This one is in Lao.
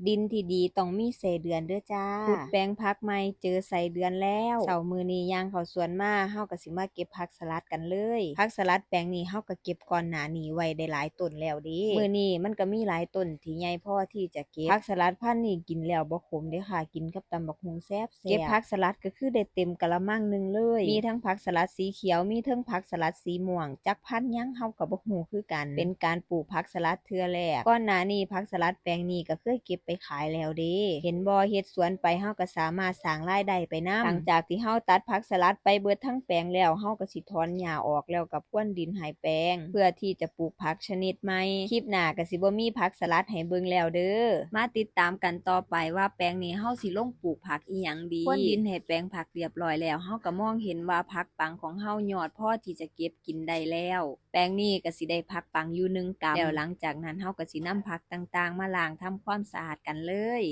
ດິນທີ່ດີຕ້ອງມີໄສ້ເດືອນເດີຈ້າ. ຂຸດແປງຜັກໃໝ່ເຈີໄສ້ເດືອນແລ້ວ. ເຊົ້າມື້ນີ້ຍ່າງເຂົ້າສວນມາ ເຮົາກໍຊິມາເກັບຜັກສະຫຼັດກັນເລີຍ. ຜັກສະຫຼັດແປງນີ້ເຮົາກໍເກັບກ່ອນໜ້ານີ້ໄວ້ໄດ້ຫຼາຍຕົ້ນແລ້ວເດ້. ມື້ນີ້ມັນກໍມີຫຼາຍຕົ້ນທີ່ໃຫຍ່ພໍທີ່ຈະເກັບ. ຜັກສະຫຼັດພັນນີ້ກິນແລ້ວບໍ່ຂົມເດ້ຄ່ະ, ກິນກັບຕຳບັກຫຸ່ງແຊບໆ. ເກັບຜັກສະຫຼັດກໍຄືໄດ້ເຕັມກະລະມັງໜຶ່ງເລີຍ. ມີທັງຜັກສະຫຼັດສີຂຽວ, ມີເທິງຜັກສະຫຼັດສີມ່ວງ, ຈັກພັນຫຍັງເຮົາກໍບໍ່ຮູ້ຄືກັນ. ເປັນການປູກຜັກສະຫຼັດເທື່ອແລກ. ກ່ອນໜ້ານີ້ຜັກສະຫຼັດແປງນີ້ກໍເຄີຍເກັບໄປຂາຍແລ້ວເດ້. ເຫັນບໍ່, ເຮັດສວນໄປເຮົາກໍສາມາດສ້າງລາຍໄດ້ໄປນຳ. ຫຼັງຈາກທີ່ເຮົາຕັດຜັກສະຫຼັດໄປເບິດທັງແປງແລ້ວ, ເຮົາກໍຊິຖອນຫຍ້າອອກ ແລ້ວກໍພຣວນດິນໃຫ້ແປງ ເພື່ອທີ່ຈະປູກຜັກຊະນິດໃໝ່. ຄລິບໜ້າກໍຊິບໍ່ມີຜັກສະຫຼັດໃຫ້ເບິ່ງແລ້ວເດີ. ມາຕິດຕາມກັນຕໍ່ໄປວ່າແປງນີ້ເຮົາຊິລົງປູກຜັກອີ່ຫຍັງດີ. ພຣວນດິນໃຫ້ແປງຜັກຮຽບຮ້ອຍແລ້ວ, ເຮົາກໍມອງເຫັນວ່າຜັກປັງຂອງເຮົາຍອດພໍທີ່ຈະເກັບກິນໄດ້ແລ້ວ. ແປງນີ້ກໍຊິໄດ້ຜັກປັງຢູ່ໜຶ່ງກຳ. ແລ້ວຫຼັງຈາກນັ້ນເຮົາກໍຊິນຳຜັກຕ່າງໆມາລ້າງທຳຄວາມສະອາດກັນເລີຍ.